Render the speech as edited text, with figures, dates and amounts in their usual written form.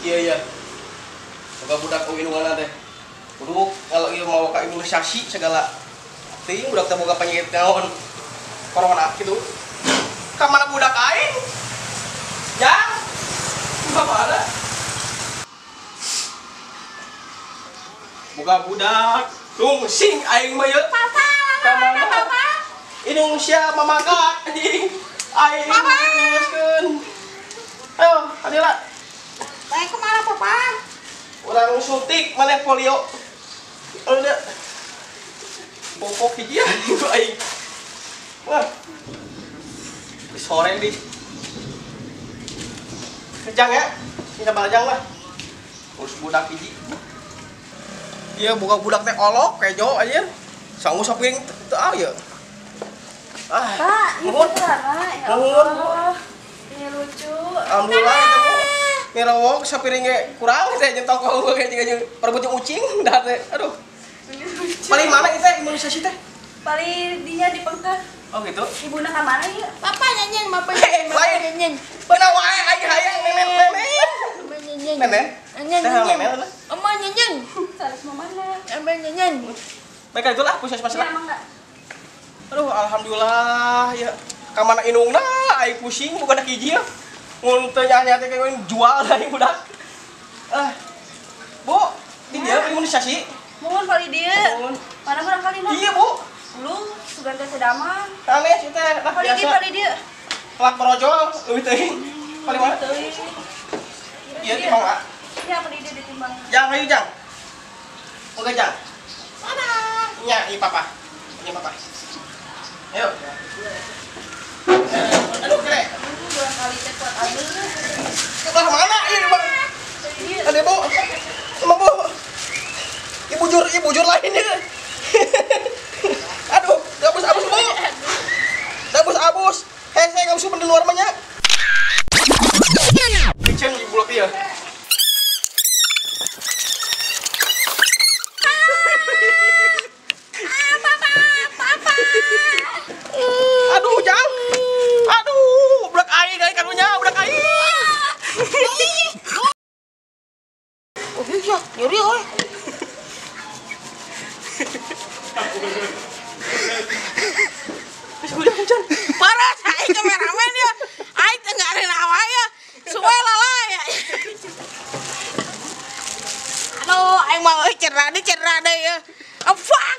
Iya iya. Boga budak indungan teh. Kudu kalau ieu mau ka imunisasi segala. Teuing budak teh boga penyakit naon? Corona gitu. Ka mana budak aing? Jang. Bapak ada. Boga budak rungsing aing mah ieu. Papa, Ka mana? papa. Indung sia mamaga anjing. Aing Papa. teruskeun. Ayo, Adila. Baik kemana papa? Urang suntik maneh polio. Ada. Popok hiji ya aing. Wah. Di sore di. Kejang ya. Ini balajang lah. Urus budak hiji. Iya buka budak teh olok kejo anjir. Sangu sapiring teu aya. Ah. Pak, ini Nuhun. putrana. Ya Nuhun. Allah. Ini lucu. Alhamdulillah eta Bu. Ngerowok sapiring ge kurang teh jeung toko ge jeung perebut jeung ucing dah teh. Aduh. Ini lucu. Paling mana kita imunisasi teh? Paling dinya di pengker. Oh gitu. Ibuna ka mana ieu? Papa nyanyiin, papa Eh, nyanyiin, papa lain. nyanyiin. Beuna wae aing hayang nenek nenek. Mama nyanyiin. Nenek. Nyanyiin, Teh nyanyiin. nenek lah. Oma nyanyiin. Sanes mau mana? Oma nyanyiin. Baiklah itulah puskesmas Ya lah. emang enggak. Aduh alhamdulillah ya. Ka mana indungna aing pusing bukan dak hiji ya. Mun teu nya teh kayak jual aing budak. Ah. Bu, di dieu imunisasi. Mohon kali dieu. Mohon. Mana barang kali na? Iya, Bu. Lu sugan teh sedaman. Aneh sih teh, lah Kali dieu biasa. kali dieu. Kelak merojol leuwih teuing. Paling mana? Teuing. Iya, timbang, Pak. Iya, kali dieu ditimbang. Jang, ayo Jang. Moga Jang. Mana? Nya, ini papa. Ini papa. Ayo. Aduh, kere. Aduh, barang kali teh kuat aduh. Ke belah mana? Iya, Bang. Kali dieu. Ada, Bu. Sama, Bu. Ibu jur lain ya. Aduh, abus-abus, Bu. Abus-abus. Hei, saya nggak usah di luar mah nya. Kitchen ibu bulak dia. Aduh, Jang. Aduh, budak aing aing karunya, budak aing. Oh iya, nyeri oi. Geus hujan hujan. Parah, aing kameramen ya. Aing teh nggak ada nawa ya. Suwe lala ya. Aduh, aing mah euy cedera deui ya. Oh, fuck.